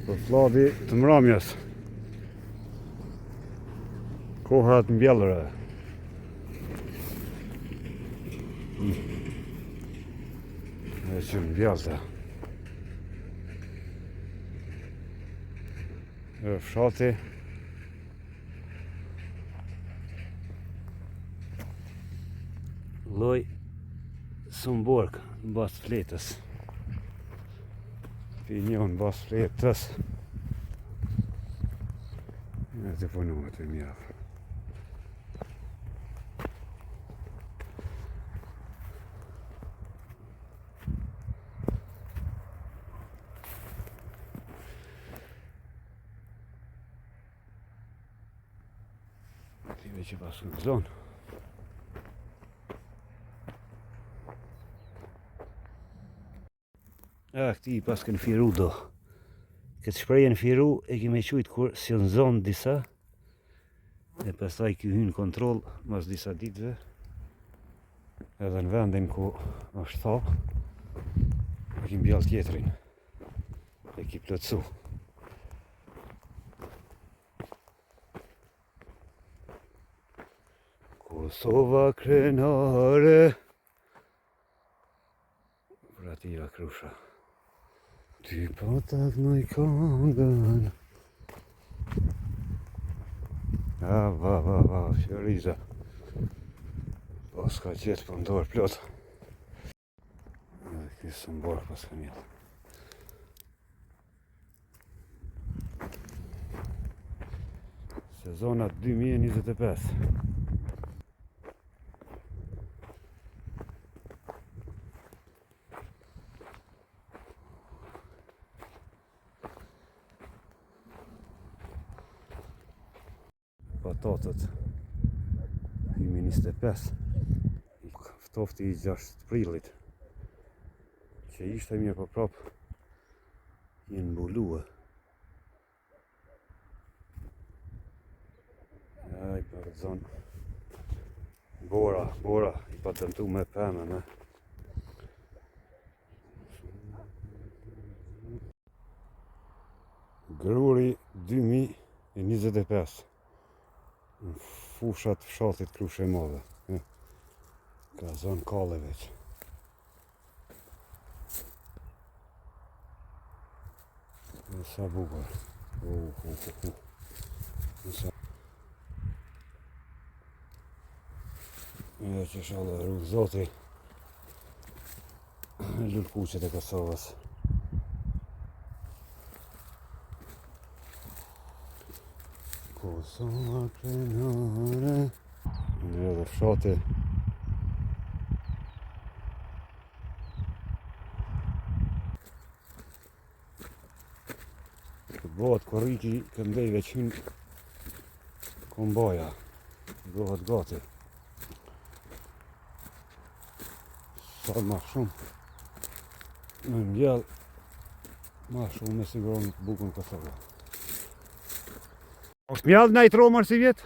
Po flladi të mramjes. Kohërat mbjellëre. Mm. E që mbjellë E fshati. Lloj Sumborg në bazë fletës. Pinjon në bazë fletës. Në të punohet e mjellë. Tive që pasë në zonë. A, këti i pasken firu do. Këtë shprehjen firu e kemi qujtë kur si në zonë disa, e pastaj ky hyn kontroll mas disa ditëve, edhe në vendin ku është tha, e ki mbjell tjetrin, e ki plotësu. Kosova krenare Kooperativa Krusha Ty po ta knoj kongën A, va, va, va, qeriza Po s'ka gjetë, po ndorë plot Edhe ky sëmborë pas ka mjellë. Sezona 2025. Patatet 2025 Ftofti i 6 prillit Që ishte mirë po prap Jenë mbulue Aj, për zonë Bora, bora, i pa dëmtu me pemë, me Gruri 2025 Në fushat fshatit Krushë e Madhe. Ka zonë kalle veç. Në sa bukur. Uh, uh, uh, uh. Në sa... Edhe që shallë rrugë zoti. Lulkuqet e Kosovës. Kosova krenare. Në edhe fshati. Bëhet korriki këndej veç hyn kombaja. Bëhet gati. Sa ma shumë me mbjell, ma shumë me siguron bukën Kosova. Është mjellë naj tromër sivjet?